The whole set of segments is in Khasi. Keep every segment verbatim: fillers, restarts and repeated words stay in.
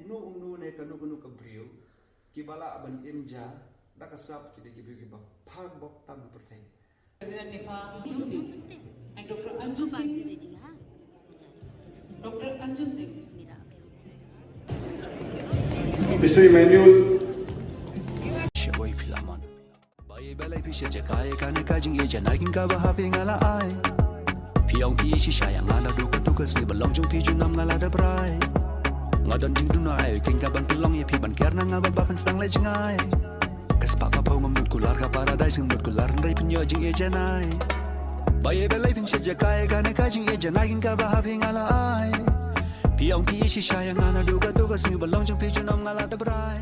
Kano kano ne kano kano ka briew kiba lah ban im ja da ka sap ki dei ki briew kiba phah bok tam pyrthei. President NEFA and Doctor Anju Singh. Doctor Anju Singh. Mister Emmanuel. Shawai Philaman. Bai balei phi shet jaka ïa kane ka jingïeit janai kin kaba ha phi nga la ai. Phi ong phi shisha ïa nga naduh kato ka sngi ba long jong phi junom nga la dep rai. Nga don jingduna ai kin kaban pynlong ïa phi ban ker na nga ba ba phin sdang leh jngai. Ka spah ka phew ngam dut kular ka paradise ngam dut kular hynrei phin ïoh jingïeit janai. Bai balei phin shet jaka ïa kane ka jingïeit janai kin kaba ha phi nga la ai. Phi ong phi shisha ïa nga naduh kato ka sngi ba long jong phi junom nga la dep rai.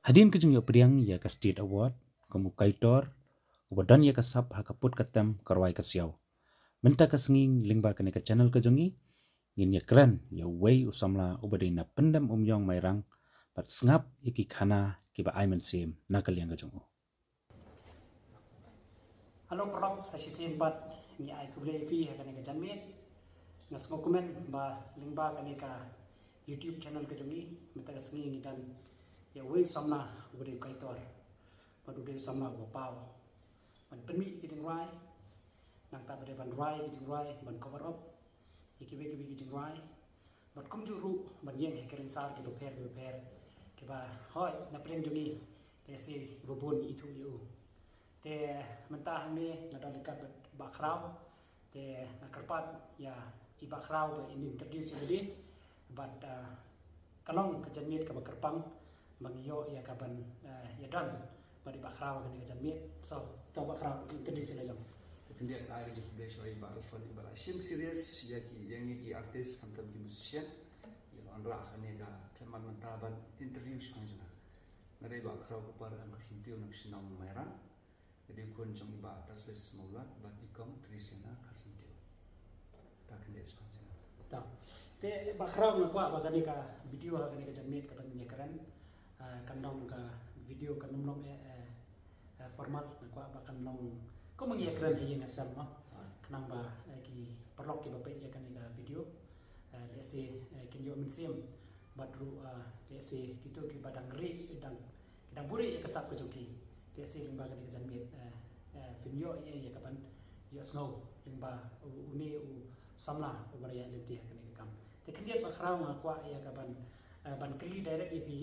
Hadien ka jingïoh pdiang ïa ka State Award kum u kaitor uba don ïa ka sap ha ka pud ka tem ka rwai ka siaw. Mynta ka sngi lyngba kane ka channel ka jong ngi ngin ïakren ïa uwei u samla uba dei na Pyndem Umïong Mairang bad sngap ïa ki khana kiba ai mynsiem na ka liang ka jong u. Hello paralok, sa shisien pat ngi ai khublei ïa phi ha kane ka janmiet. Nga sngewkmen ba lyngba kane ka YouTube channel ka jong ngi mynta ka sngi ngi don ïa uwei u samla uba dei u kaitor bad u dei u samla uba paw ban pynmih ïa ki jingrwai, nangta ba dei ban rwai ïa ki jingrwai ban cover up ïa kiwei kiwei ki jingrwai bad kumjuh ruh ban ïeng ha ki rynsan ki bapher ki bapher kiba hoi na pdeng jong ngi. Lehse ba bun ithuh ïa u. Te mynta hangne nga don ryngkat bad Bah Khraw. Te nga kyrpad ïa i Bah Khraw ba in introduce ïa lade bad, ah, ka long ka janmiet kaba kyrpang ba ngi ïoh ïa kaban, ah, ïa don bad i Bah Khraw kane ka janmiet. So to Bah Khraw introduce ïa la jong. Te khyndiat ai ka jingkhublei sha i Bah Alfon iba la shim serious ïa ki, ïa ngi ki artist khamtam ki musician. Ïa la wanrah kane ka khyllipmat mynta ban interview shaphang jong nga. Nga dei Bah Khraw Kupar Em Kharsyntiew na ka shnong Mairang. Nga dei khun jong i Bah Tarsis Mawlad bad i Kong Trisiana Kharsyntiew. Ta khyndiat shaphang jong nga. Ta. Te Bah Khraw nga kwah ba kane ka video ha kane ka janmiet kaban ïakren, ah, kan long ka video kan ym long, eh, eh, eh, formal, nga kwah ba kan long kum ngi ïakren ha ïing ha sem mo. Ah. Khnang ba, eh, ki paralok kiba peit ïa kane ka video, eh, lehse, eh, kin ïoh mynsiem bad ruh, eh, lehse kito kiba dang ri dang Ki dang buhrieh ïa ka sap ka jong ki. Lehse lyngba kane ka janmiet, eh, eh, phin ïoh ïa, ïa kaban ïohsngew lyngba u, une u samla uba la ïaid lynti ha kane ka kam. Te khyndiat Bah Khraw nga kwah ïa kaban, eh, ban kylli direct ïa phi,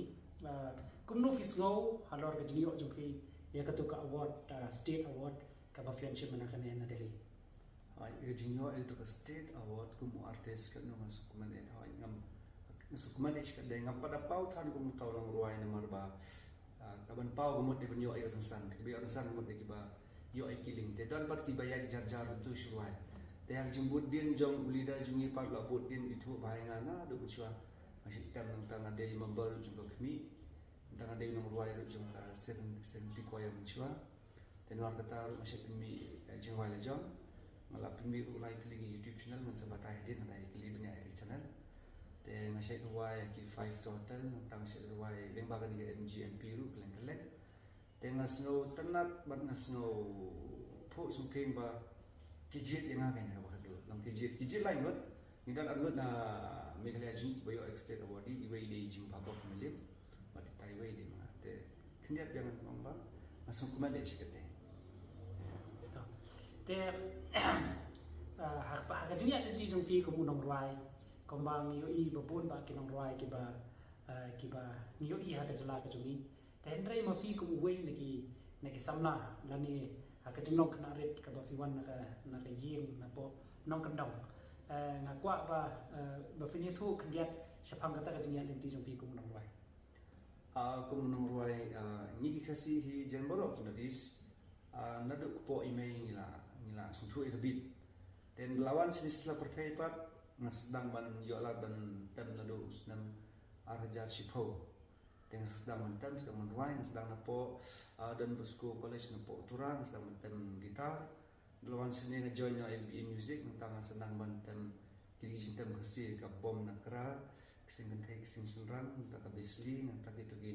eh, kumno phi sngew halor ka jingïoh jong phi ïa kato ka award, eh, State Award kaba phi wan shim mynta kane na Delhi. Hooid, ka jingïoh ïa kato ka State Award kum u artist katno nga sngewkmen eh, hooid, ngam, nga sngewkmen eh shikatdei, ngam pat da paw than kum uta u nongrwai namar ba, ah, kaban paw ka mut dei ban ïoh ïa ka rynsan, kiba ïoh rynsan ka mut dei kiba ïoh ïa ki lieng. Te don pat kiba ïaid jar jar ruh tu shu rwai. Te ha ka jingbud dien jong u leader jong ngi pat la bud dien ithuh bha ïa nga naduh mynshuwa. Nga shait tem nangta nga dei member ruh jong ka khmih. Nangta nga dei nongrwai ruh jong ka seven, seventy choir mynshuwa. Te nalor kata ruh nga shait pynmih, eh, jingrwai la jong. Nga la pynmih ruh lai tylli ki YouTube channel, ngan sa batai hadien, nga dei kylli bniah ïa ki channel. Te nga shait rwai ïa ki five star hotel, nangta nga shait rwai lyngba kane ka M G M P ruh kylleng kylleng. Te nga sngewtynnat bad nga sngewphuh sngewphieng ba ki jied ïa nga kane kaba khatduh. Long ki jied, ki jied lai ngut. Ngi don ar ngut na Meghalaya jong ngi kiba ïoh ïa ka State Award, iwei i dei i Jingphabok Mylliem bad itai iwei i dei ma nga. Te khyndiat biang nga ong ba nga sngewkmen eh shikatdei. To. Te, ah, ha, ha ka jingïaid lynti jong phi kum u nongrwai, kumba ngi ïohi ba bun bah ki nongrwai kiba, ah, kiba ngi ïohi ha ka jylla ka jong ngi. Te hynrei ma phi kum uwei na ki, na ki samla lane ha ka jinglong khynnah rit kaba phi wan na ka, na ka ïing na poh nongkyndong. Eh, nga kwah ba, eh, ba phin ïathuh khyndiat shaphang kata ka jingïaid lynti jong phi kum u nongrwai. Ah, kum u nongrwai, ah, ngi ki Khasi hi jan baroh ki North East. Ah, naduh kpoh i mei ngi la, ngi la sngewthuh ïa ka beat. Te ynda la wan shane sha la pyrthei pat nga sdang ban ïoh lad ban tem naduh u snem ar hajar shiphew. Te nga sdang ban tem, sdang ban rwai, nga sdang napoh, ah, Don Bosco College napoh Tura, nga sdang ban tem guitar. Ynda la wan shane nga join na L B A Music, nangta nga sdang ban tem ki jingtem Khasi ka bom na kra, ki seng kynthei ki seng shynrang, nangta ka besli, nangta kito ki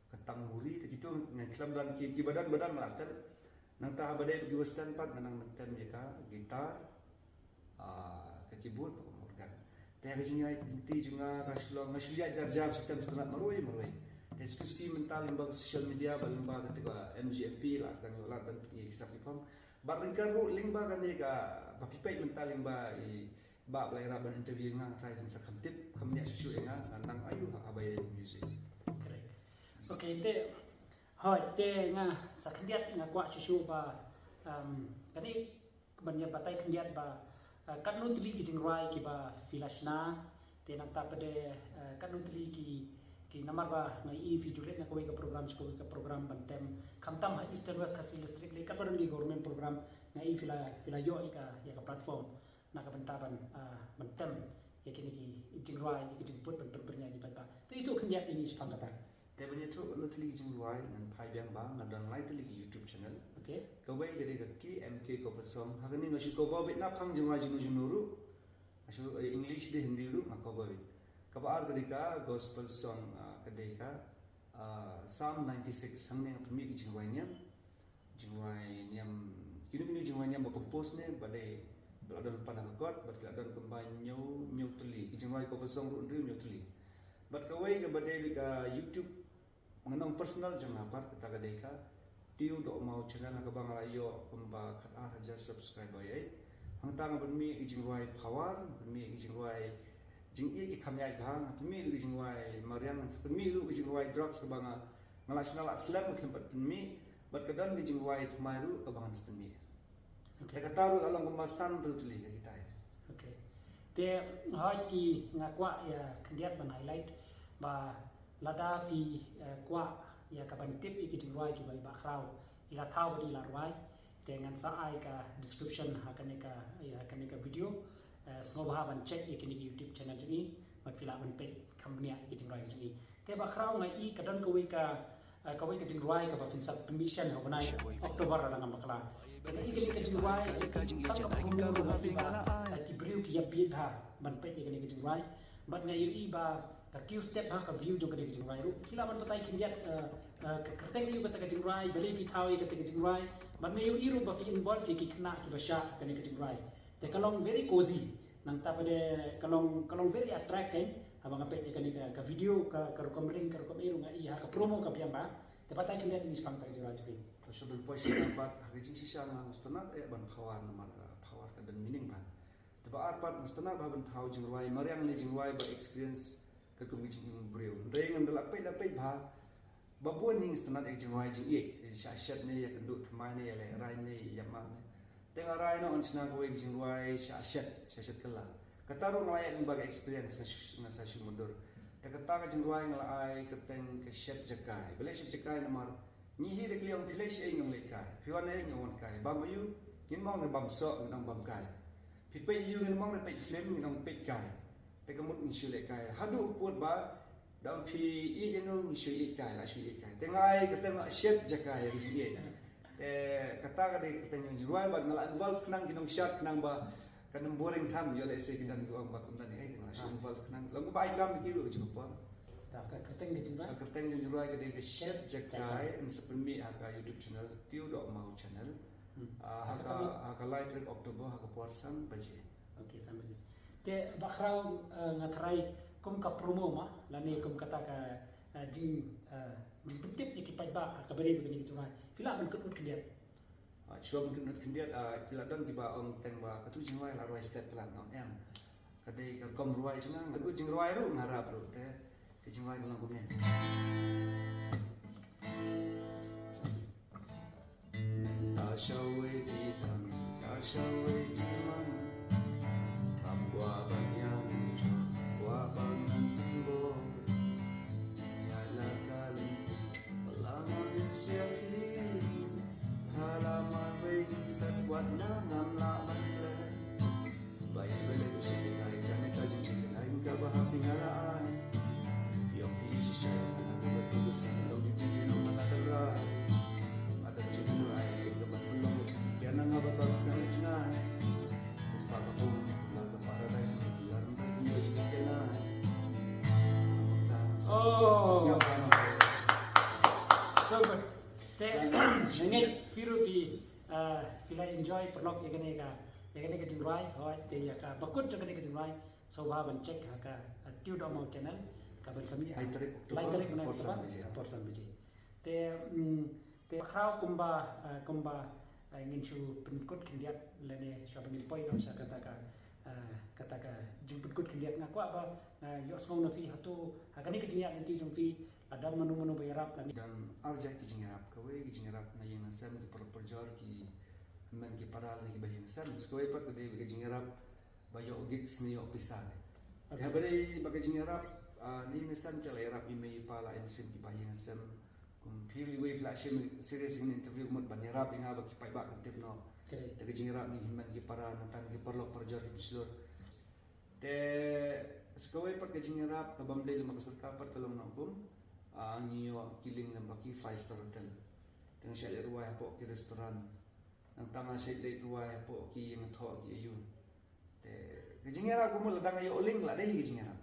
ka tanguri, te kito nga khlem don ki, kiba don ba don nga la tem. Nangta ba dei ki western pat nga nang ban tem ïa ka guitar, ah, ka keyboard, ka organ. Te ha ka jingïaid lynti jong nga ka shu long, nga shu ïaid jar jar, shu tem sngewtynnat marwei marwei. Te suki suki mynta lyngba ka social media, ba lyngba kata ka M G M P la sdang ïoh lad ban pyni ïa ki sap ki phong. Bad ryngkat ruh lyngba kane ka, ba phi peit mynta lyngba i Bah Blai Rap ban interview nga, nga try ban sa kham tip, kham bniah shuh shuh ïa nga, nga nang aïu ha, haba ïaid music. Correct. Okay, te, hooid, te nga sa khyndiat nga kwah shuh shuh ba, um, kane ban ïa batai khyndiat ba, uh, katno tylli ki jingrwai kiba phi la shna, te nangta pat de, uh, katno tylli ki, ki namar ba nga i phi ju leit na kawei ka program sha kawei ka program ban tem, khamtam ha East and West Khasi District lei, katba don ki government program, nga i phi la, phi la ïoh ïa ka, ïa ka platform na ka bynta ban, ah, ban tem ïa kine ki jingrwai, ïa ki jingput ban pynbyrngia ïa ki paidbah. To ïathuh khyndiat ïa ngi shaphang kata. Te ban ïathuh katno tylli ki jingrwai, ngan phai biang ba nga don lai tylli ki YouTube channel. Okay. Kawei ka dei ka K M K Cover Song. Ha kane nga shu cover beit na phang jingrwai jingno jingno ruh. Nga shu, eh, English de Hindi ruh nga cover beit. Kaba ar ka dei ka gospel song, ah, ka dei ka, ah, Psalm ninety-six. Hangne nga pynmih ki jingrwai niam. Jingrwai niam, kino kino jingrwai niam ba compose ne, ba dei, ba la don pan ha ka kot, bad ki la don kumba hynñiew, hynñiew tylli. Ki jingrwai cover song ruh hynriew, hynñiew tylli. Bad kawei kaba dei ka YouTube, ngan ong personal jong nga pat, kata ka dei ka Tiew Dohmaw channel, ha kaba nga la ïoh kumba khatar hajar subscriber ïa. Hangta nga pynmih ki jingrwai power, nga pynmih ki jingrwai jingïeit ki kham ïaid bha, nga pynmih ki jingrwai mariang, nga pynmih ki jingrwai drugs kaba nga nga la shna la slem, nga khlem pat pynmih, bad ka don ka jingrwai thymmai ruh kaba ngan sa pynmih. Okay. Te kata ruh la long kumba san tylli tylli ka kitai. Okay. Te hooid, ki nga kwah ïa khyndiat ban highlight ba lada phi, eh, kwah ïa ka ban tip ïa ki jingrwai kiba i Bah Khraw i la thaw bad i la rwai, te ngan sa ai ka description ha kane ka, ïa kane ka video. Eh, sngewbha ban check ïa kine ki YouTube channel jong i, bad phi lah ban peit kham bniah ïa ki jingrwai jong i. Te Bah Khraw, nga i ka don kawei ka, eh, kawei ka jingrwai kaba phin sa pynmih shen ha u bnai October lada ngam bakla. Te nga i kane ka jingrwai, tang kaba kumno ruh ha phi ba, eh, ki briew ki ïap bieit bha ban peit ïa kane ka jingrwai. Bad nga ïohi ba ka kiew step bha ka view jong kane ka jingrwai ruh. Phi lah ban batai khyndiat, eh, eh, ka kyrteng aïu kata ka jingrwai, balei phi thaw ïa kata ka jingrwai. Bad nga ïohi ruh ba phi involve ïa ki khynnah kiba shah kane ka jingrwai. Te ka long very cozy. Nangta pat de ka long, ka long very attract, kan. Haba nga peit ïa kane ka, ka video, ka, ka rukom ring, ka rukom ei ruh nga i ha ka promo ka biang bha. Te batai khyndiat ïa ngi shaphang kata ka jingrwai jong phi. To shu ban poi sha ka pat, ha ka jingshisha nga sngewtynnat eh ban power namar, uh, power ka don meaning bha. Te ba ar pat, nga sngewtynnat bha ban thaw jingrwai mariang ne jingrwai ba experience katkum ka jingim briew. Hynrei ngan da la peit la peit bha, ba bun hi nga sngewtynnat ïa ka jingrwai jingïeit, eh, shah shet ne ïakynduh thymmai ne ïalehrain ne ïamar ne. Te nga rai noh ngan shna kawei ka jingrwai shah shet, shah shet kylla. Kata ruh nga la ïaid lyngba ka experience, nga shu, nga sa shu mutdur. Te kata ka jingrwai nga la ai kyrteng ka Shet Jakai. Balei Shet Jakai? Namar ngi hi da ka liang phi leit shaei ngi ong leit kai, phi wan ei ngi ong wan kai, bam aïu, ngin ong bam soh, ngin ong bam kai. Phi peit aïu, ngin ong peit film, ngin ong peit kai. Te ka mut ngi shu leit kai. Haduh pud ba da ong phi ïeit ïano, ngi shu ïeit kai, la shu ïeit kai. Te nga ai kyrteng Shet Jakai, ngi shu ïeit. Te kata ka dei kyrteng jong jingrwai, bad nga la involve khnang ki nongshad khnang ba kan ym boring than, ïoh lehse kin don kiba ong ba kam don ei, te nga la shu involve khnang. Long kumba ai kam ki ruh ka jingpang. Ta ka kyrteng ka jingrwai? Ka kyrteng jong jingrwai ka dei ka Shet Jakai, yn sa pynmih ha ka YouTube channel, Tiew Dohmaw channel. Hmm. Ah, ha ka, ha ka lai tarik October, ha ka por san baje. Okay, san baje. Te Bah Khraw, eh, nga tharai kum ka promo ma, lane kum kata ka, eh, jing, eh, jingpyntip ïa ki paidbah, ka bynta ba kane ka jingrwai. Phi lah ban kynnoh khyndiat. Ah, shuwa ban kynnoh khyndiat, ah, ki la don kiba ong teng ba katu jingrwai la rwai step palat, nga ong em. Ka dei ka rukom rwai jong nga, nga dei jingrwai ruh, nga rap ruh te. Ka jingrwai ka long kumne. Ta shawei ki dang, ta shawei ki man. Kam kwah ban ïa ngi jong, kwah ban ngi bor. Ïa la ka ling, ba la ma ïa sia phi. Ha la ma wei sat wat na ngam la ban leh. Ba ïa ba leh u Shet Jakai, kane ka jingïeit jong nga kaba ha phi nga la ai. Ïoh phi shisha, nga la ba tu shisha, long jingïeit jong nga la ka rai. Nga da jingïeit ai, ïoh ka ban pynlong, ïa na nga ba ba ka jingïeit. Spa ka pung, la ka paradise, la ka jingïeit jong nga. Oh. So good. Te, ngi, phi ruh phi Phi la enjoy paralok ïa kane ka, ïa kane ka jingrwai, hooid, te ïa ka bakut jong kane ka jingrwai, sngewbha ban check ha ka, uh, Tiew Dohmau channel, ka ban sa mih ha lai tarik October, lai tarik mynta por san baje. Por san baje. Te, mm, te khraw kumba, uh, kumba, uh, ngin shu pynkut khyndiat lane shuwa ba ngin poi noh sha kata ka, uh, kata ka jingpynkut khyndiat, nga kwah ba, uh, ïohsngew na phi hato ha kane ka jingïaid lynti jong phi, la don mano mano ba ïarap lane. Don arja ki jingïarap, kawei ki jingïarap na ïing na sem, ki paralok parajor, ki hynmen ki para lane ki bahaïing sem. Sa kawei pat ka dei ka jingïarap ba ïoh gigs ne ïoh pisa ne. Te haba dei ba ka jingïarap, ah, na ïing na sem te la ïarap i mei i pa, la ai mynsiem ki bahaïing sem. Kum phi ruh iwei phi la shim serious ïa kane interview ka mut ban ïarap ïa nga ba ki paidbah kan tip noh. Te ka jingïarap na hynmen ki para, nangta ki paralok parajor, ki bachelor. Te sa kawei pat ka jingïarap ka bym dei lem bad ka sorkar pat ka long noh kum, ah, ngi ïoh ki link lem bad ki five star hotel. Te nga shait leit rwai hapoh ki restaurant. Nangta nga shait leit rwai hapoh ki ïing thoh ki aïu. Te ka jingïarap ka mut lada nga ïoh link la dei ka jingïarap.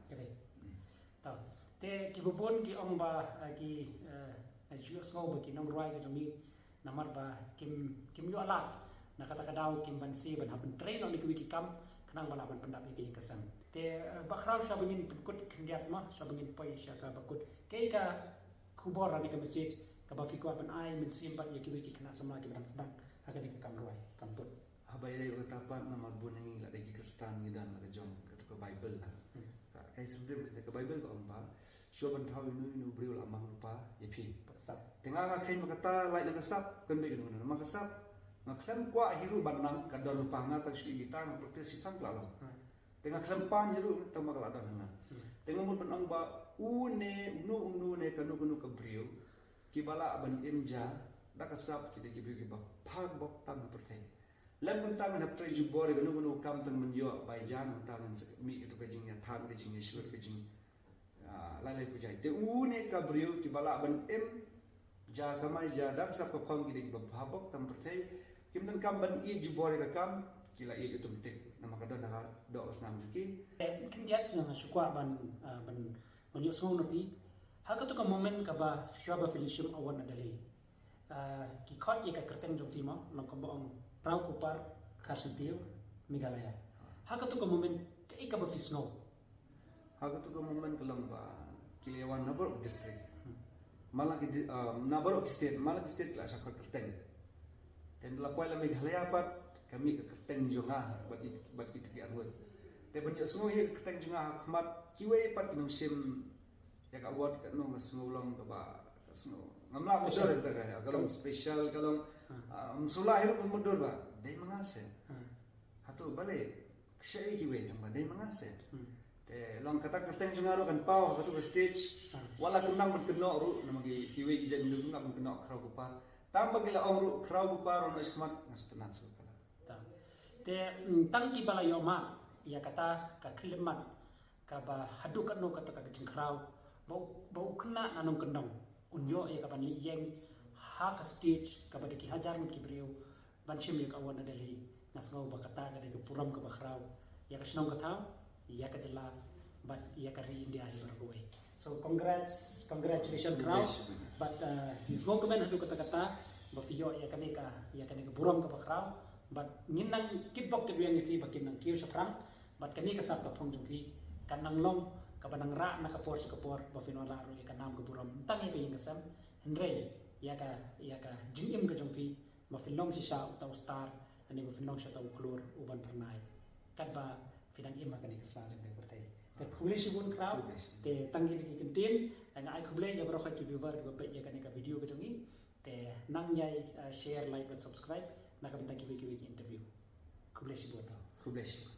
Te kiba bun ki ong ba, ah, ki, eh, ïohsngew ba ki nongrwai ka jong ngi namar ba kim, kim ïoh lad na kata ka daw, kim banse ban hap ban trei noh na kiwei ki kam khnang ba lah ban pyndap ïa ka ïing ka sem. Te, eh, Bah Khraw, shuwa ba ngin pynkut khyndiat mo, shuwa ba ngin poi sha ka bakut, kaei ka khubor lane ka message kaba phi kwah ban ai mynsiem bad ïa kiwei ki khynnah samla kiba dang sdang ha kane ka kam rwai kam put? Haba ïadei bad kata pat, namar bun na ngi la dei ki Khristan, ngi don la ka jong kata ka Baibl la. Ka, ka Hebru, ka Baibl ka ong ba shuwa ban thaw ïa uno uno u briew la mang lypa ïa phi. Te nga nga kheiñ ba kata lait na ka sap kan beit kano kano. Namar ka sap nga khlem kwah hi ruh ban nang, ka don lypa ha nga, tang shu ïohi kita nga practice hi tang ka la long. Te nga khlem pan hi ruh tang ba ka la don ha nga. Te nga mut ban ong ba une, uno uno ne kano kano ka briew kiba lah ban im ja da ka sap ki dei ki briew kiba phakbok tam ha pyrthei. Lem kumta ngan hap trei jubor ïa kano kano kam tang ban ïoh bai ja, nangta ngan sa mih ïa kata ka jingïathang, ka jingïashlur, ka jing, ah, lai lai pujai. Te une ka briew kiba lah ban im ja, kamai ja da ka sap ka phong, ki dei kiba phakbok tam ha pyrthei. Kim donkam ban ïeit jubor ïa ka kam, ki la ïeit automatic namar ka don ha ka doh ka snam jong ki. Te khyndiat nga shu kwah ban, ah, ban, ban ïohsngew na phi ha katu ka moment kaba shuwa ba phi la shim award na Delhi. Ah, ki khot ïa ka kyrteng jong phi mo, long kumba ong Khraw Kupar Kharshiing Tiew Meghalaya. Ha katu ka moment kaei kaba phi sngew? Ha katu ka moment ka long ba ki la wan na baroh ki district. Mala ki di-, ah, na baroh ki state, mala ki state ki la shah khot kyrteng. Te ynda la kwai la Meghalaya pat ka mih ka kyrteng jong nga bad ki, bad kita ki arngut. Te ban ïohsngew ïa ka kyrteng jong nga ha khmat kiwei pat ki nongshim ïa ka award, katno nga sngew long kaba, ka sngew. Ngam lah mutdur ïa kata ka, ka long special, ka long, ah, ym shu lah hi ruh ban mutdur ba dei ma nga se. Hato balei, ka shaei kiwei, tang ba dei ma nga se. Te long kata ka kyrteng jong nga ruh kan paw ha katu ka stage. Wat la kynang ban kynnoh ruh namar ki, kiwei ki jaitbynriew kim lah ban kynnoh Khraw Kupar. Tang ba ki la ong ruh Khraw Kupar, ong noh shakhmat, nga sngewtynnat shuh palat. Te, mm, tang kiba la ïoh mad ïa kata ka khyllipmat kaba haduh katno kata ka jingkhraw ba u, ba u khynnah na nongkyndong un ïoh ïa ka ban leh ïeng ha ka stage kaba da ki hajar ngut ki briew ban shim ïa ka award na Delhi. Nga sngew ba kata ka dei ka burom kaba khraw ïa ka shnong ka thaw, ïa ka jylla bad ïa ka ri India hi baroh kawei. So congrats, congratulations Khraw. Bad, uh, ngi sngewkmen haduh katta katta ba phi ïoh ïa kane ka, ïa kane ka burom kaba khraw. Bad ngin nang kitbok kitwiang ïa phi ba kin nang kiew shaphrang. Bad kane ka sap ka phong jong phi kan nang long kaba nang rah na ka por sha ka por ba phin wanrah ruh ïa ka nam ka burom, tang ïa ka ïing ka sem, hynrei ïa ka, ïa ka jingim ka jong phi ba phin long shisha uta u star, lane ba phin long shisha uta u klur u ban phyrnai katba phi dang im ha kane ka sla jong ka pyrthei. Te khublei shibun Khraw. Te tang kine ki kyntien, nga ai khublei ïa baroh ki viewer kiba peit ïa kane ka video ka jong ngi. Te nang ïai, uh, share, like bad subscribe na ka bynta kiwei kiwei ki interview. Khublei shibun. Khublei shibun.